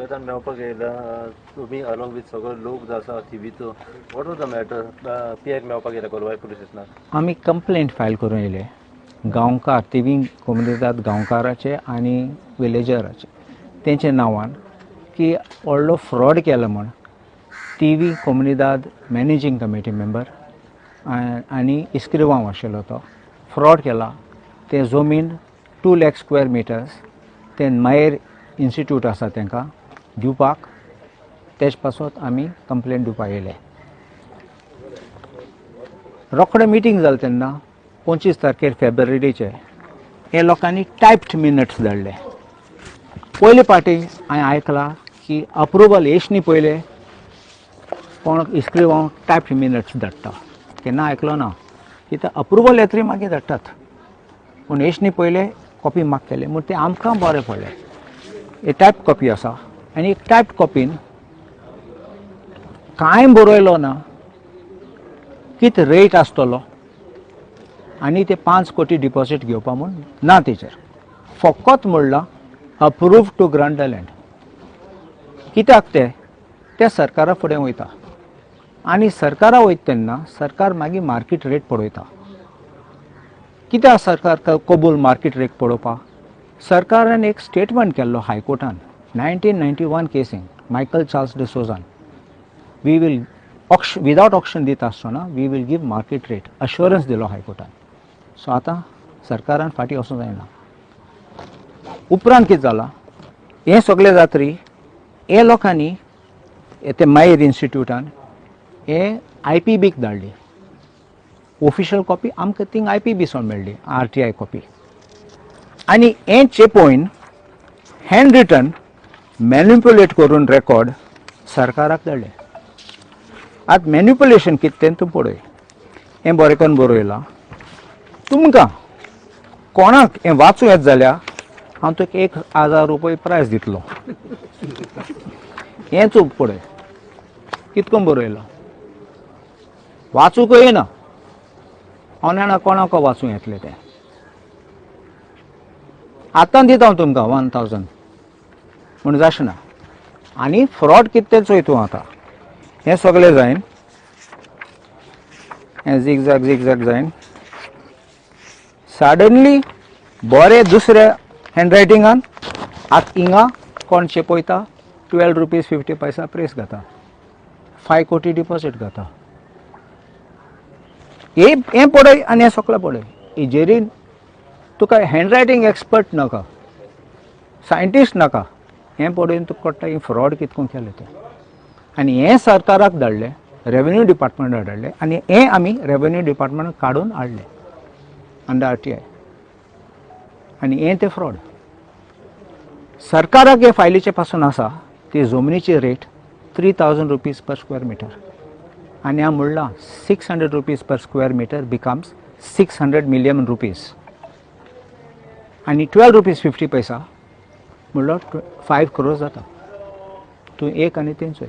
मेळपाक येयला तुमी अलॉंग विथ सगळे लोक जो आसा थिवीचो. What was the matter? P आयक मेळपाक येयला कोलवाय पुलीस स्टेशनार. आमी कंप्लेंट फायल करून येयले गांवकार, थिवी कोमुनिदाद गांवकाराचे आनी विलेजराचे तेंच्या नांवान की व्हडलो फ्रॉड केलो म्हण थिवी कोमुनिदाद मॅनेजींग कमिटी मेंबर आनी इस्क्रिवांव आशिल्लो तो फ्रॉड केला. ते जमीन 2 लाख स्क्वेअर मिटर्स ते मायर इन्स्टिट्यूट आसा तांकां दिवपाक, तेज पासत आमी कंप्लेंट दिवपाक येयले. रोखडें मिटींग जालें तेन्ना 25 तारखेर फेब्रुवारीचे. हे लोकांनी टायप्ड मिनट्स धाडले. पयले पाटी हांवें आयकलां की अप्रुवल येश न्ही पयले कोण इस्क्रिवांव टायप्ड मिनट्स धाडटा. केन्ना आयकलो ना. कित्याक अप्रुवल येतरी मागीर धाडटात, पूण येश न्ही पयले कॉपी माग केले म्हूण तें आमकां बरें पडलें. हे टायप कॉपी आसा आनी एक टायप कॉपीन कांय बरयलो ना कितें रेट आसतलो आनी ते 5 कोटी डिपॉजीट घेवपा म्हूण ना. तेचेर फकत म्हणलां approve to grant the land. कित्याक ते ते सरकारा फुडें वयता आनी सरकारा वयता तेन्ना सरकार मागीर मार्केट रेट पळयता. कित्याक सरकार कबूल मार्केट रेट पळोवपाक? सरकारान एक स्टेटमेंट केल्लो हायकोर्टान 1991 केसीन मायकल चार्ल्स डिसोजान, we will auction without auction दिता आसतना we will give market rate, assurance दिलो हायकोर्टान. सो आतां सरकारान फाटीं वचूंक जायना. उपरांत कितें जालां, हें सगळें जातरी हे लोकांनी ते मायर इन्स्टिट्यूटान हे I P बीक धाडली ऑफिशियल कॉपी. आमकां थिंग I P बी सोन मेळ्ळी आरटीआय कॉपी आनी हें चेपोवन हँड रिटन मॅनिप्युलेट करून रेकॉर्ड सरकाराक धाडलें. आतां मॅनिप्युलेशन कितें तें तूं पळय. हें बरें करून बरयलां. तुमकां कोणाक हें वाचूं येत जाल्यार हांव तुका 1000 रुपया प्रायज दितलो. हें चूक पळय कितको बरयलां, वाचूंक येना. हांव जाणा कोणाक वाचूं येतलें तें. आतां दिता हांव तुमकां 1000 म्हूण जाशें ना. आनी फ्रॉड कितें तें चोय तूं. आतां हें सगळें जायन, हें झिगझॅग झिगझॅग जायन, सडनली बरें दुसऱ्या हँडरायटिंगान आतां हिंगा कोण चेपयता, 12 रुपीज 50 पैसा प्रेस घाता, 5 कोटी डिपॉजीट घाता. हे हें पळय आनी हें सगळें पळय. हेजेरी तुका हँडरायटींग एक्सपर्ट नाका, सायंटिस्ट नाका. हें पळोवन तुका कळटा ही फ्रॉड कितको केलें तें. आनी हें सरकाराक धाडलें, रेवेन्यू डिपार्टमेंटाक धाडलें आनी हें आमी रेवेन्यू डिपार्टमेंटाक काडून हाडलें अंडर आरटीआय. आनी हें तें फ्रॉड सरकाराक हे फायलीचे पासून आसा. ती जमनीची rate ₹3000 per square meter आनी हांव म्हणलां ₹600 per square meter becomes ₹600 million आनी 12 रुपीज 50 पैसा म्हणल्यार 5 क्रोर्स जाता. तूं एक आनी तीन चोय.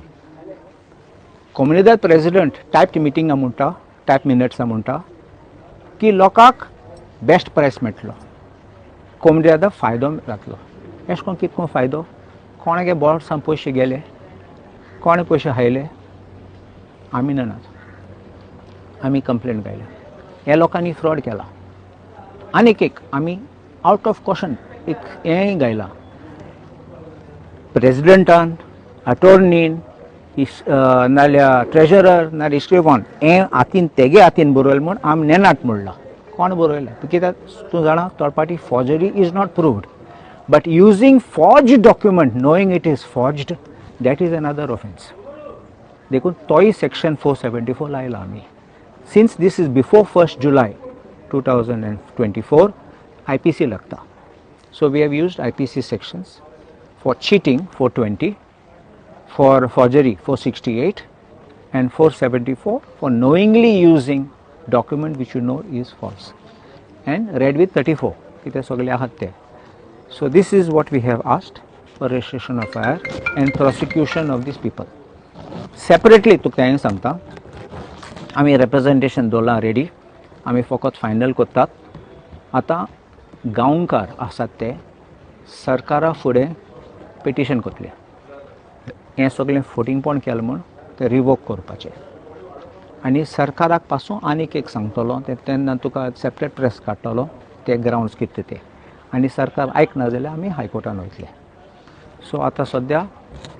कोमुनिदाद प्रेसिडेंट टायप्ड मिटिंगा म्हणटा, टायप मिनट्सां म्हणटा की लोकांक बेस्ट प्रायस मेळटलो, कोमुनिदादाक फायदो जातलो. एशें करून कितें करून फायदो? कोणागे बोल्सान पयशे गेले, कोणे पयशे खायले आमी जाणात. आमी कंप्लेन घायल्या, ह्या लोकांनी फ्रॉड केला. आनीक एक आमी आवट ऑफ कॉशन एक हेंय घायलां. प्रेसिडेंटान, अटोर्नीन, नाल्यार ट्रेजरर, नाल्यार इस्क्रिवान हें हातीन तेगे हातीन बरयलें म्हूण आमी नेनात म्हणलां. कोण बरयलें कित्याक तूं जाणा, थोडे पाटी forgery is not proved, but using forged document knowing it is forged, that is another offence. देखून तोय सेक्शन 474 लायला आमी. Since this is before 1 July 2024, IPC लागता. So we have used IPC sections for cheating 420, for forgery 468 and 474 for knowingly using document which you know is false and read with 34 कितें सगळे आहात ते. So this is what we have asked for, registration of FIR and prosecution of these people. Separately तुका हांवें सांगता, आमी representation दवरलां ready, आमी फकत फायनल करतात. आतां गांवकार आसात ते सरकारा फुडें पिटिशन करतले. हें सगळें फोटिंगपण केलें म्हूण तें रिवोक करपाचें. आनी सरकाराक पासून आनीक एक सांगतलो तें तेन्ना तुका सेपरेट प्रेस काडटलो ते ग्रावंड्स कितें ते, आनी सरकार आयकना जाल्यार आमी हायकोर्टान वयतले. सो आतां सद्या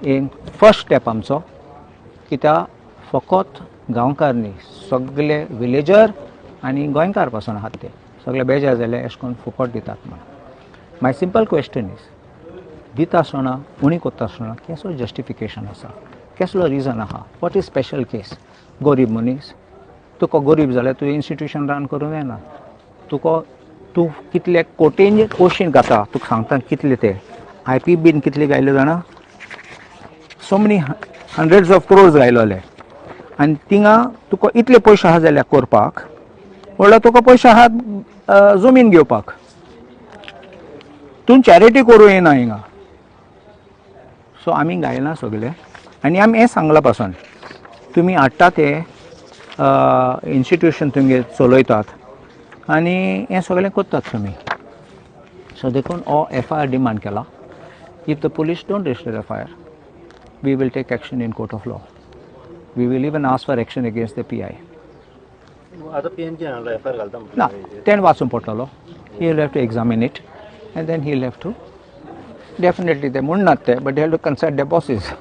एक फर्स्ट स्टेप आमचो, कित्याक फकत गांवकार न्ही, सगळे विलेजर आनी गोंयकार पासून आहात ते सगळे बेजार जाले अशें करून फुकट दितात म्हण. माय सिंपल क्वेश्चन is, दिता आसतना उणी करता आसतना केसलो जस्टिफिकेशन आसा, केसलो रिजन आहा, what is special case? गरीब मनीस तुका गरीब जाल्यार तुवें इन्स्टिट्यूशन रन करूंक जायना. तुका तूं कितले कोटींनी कोशीन घाता, तुका सांगता कितले ते I P been कितले गायले जाणा, so many hundreds of crores गायलोले. आनी थिंगा तुका इतले पयशे आहा जाल्यार करपाक, म्हणल्यार तुका पयशे आहात जमीन घेवपाक, तूं चॅरिटी करूं येना हिंगा. सो आमी गायला सगळे आनी आमी हें सांगलां पासून तुमी हाडटा ते इन्स्टिट्यूशन तुमगे चलयतात आनी हें सगळें करतात तुमी. सो देखून हो एफ I R demand केला. If the police don't register FIR, we will take action in court of law. We will even ask for action against the PI. आतां पी एन कितें सांगला, एफ I R घालता ना, तेणें वाचूंक पडटलो. He will have to examine it and then he will have to definitely, ते म्हणनात ते, but they have to consult the bosses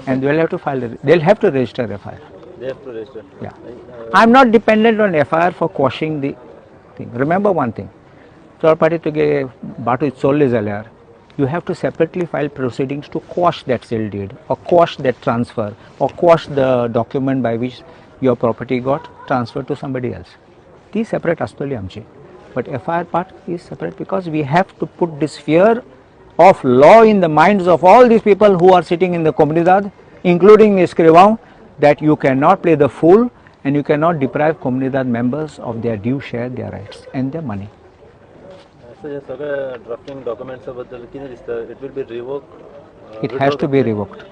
and they will have to file, they will have to register FIR. They have to register. Yeah. I am not dependent on FIR for quashing the thing. Remember one thing, चड पाटी तुगे बाटू चोरली जाल्यार you have to separately file proceedings to quash that sale deed or quash that transfer or quash the document by which your property got transferred to somebody else. ती separate आसतली आमची, but FIR part is separate because we have to put this fear of law in the minds of all these people who are sitting in the Comunidade, including the Escrivão, that you cannot play the fool and you cannot deprive Comunidade members of their due share, their rights and their money. So हे सगळे drafting डॉक्युमेंट्सा बद्दल कितें दिसता, it will be revoke? It has to be revoked.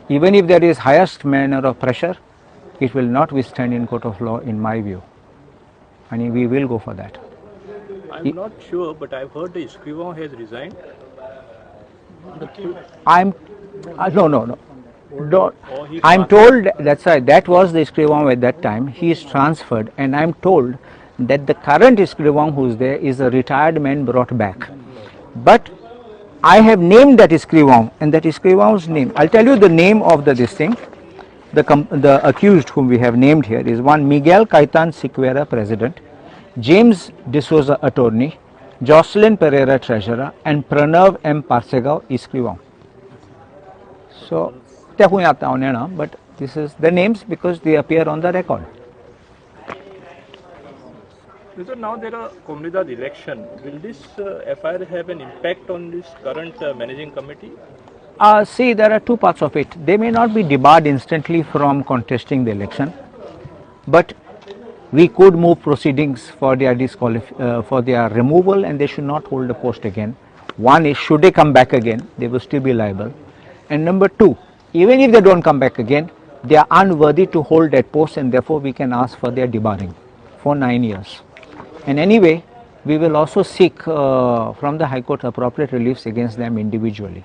Even if there is highest manner of pressure, it will not withstand in court of law in my view. And we will go for that. I'm not sure, but I've heard the Escrivão has resigned. I'm no. Don't. Or he I'm told that's right. That was the Escrivão at that time. He is transferred, and I'm told that the current Escrivão who's there is a retired man brought back. But I have named that Escrivão, and that Escrivão's name. I'll tell you the name of the this thing. The accused whom we have named here is one Miguel Caitan Siqueira, president, James D'Souza, attorney, Jocelyn Pereira, treasurer, and Pranav M. Parsegaon, Escrivão. So, ते खंय आतां हांव नेणा, but this is the names because they appear on the record. So now there are Comunidade election. Will this FIR have an impact on this current managing committee? See, there are two parts of it. They may not be debarred instantly from contesting the election, but we could move proceedings for their for their removal, and they should not hold the post again. One is, should they come back again, they will still be liable. And number two, even if they don't come back again, they are unworthy to hold that post, and therefore we can ask for their debarring for 9 years. And anyway, we will also seek from the High Court appropriate reliefs against them individually.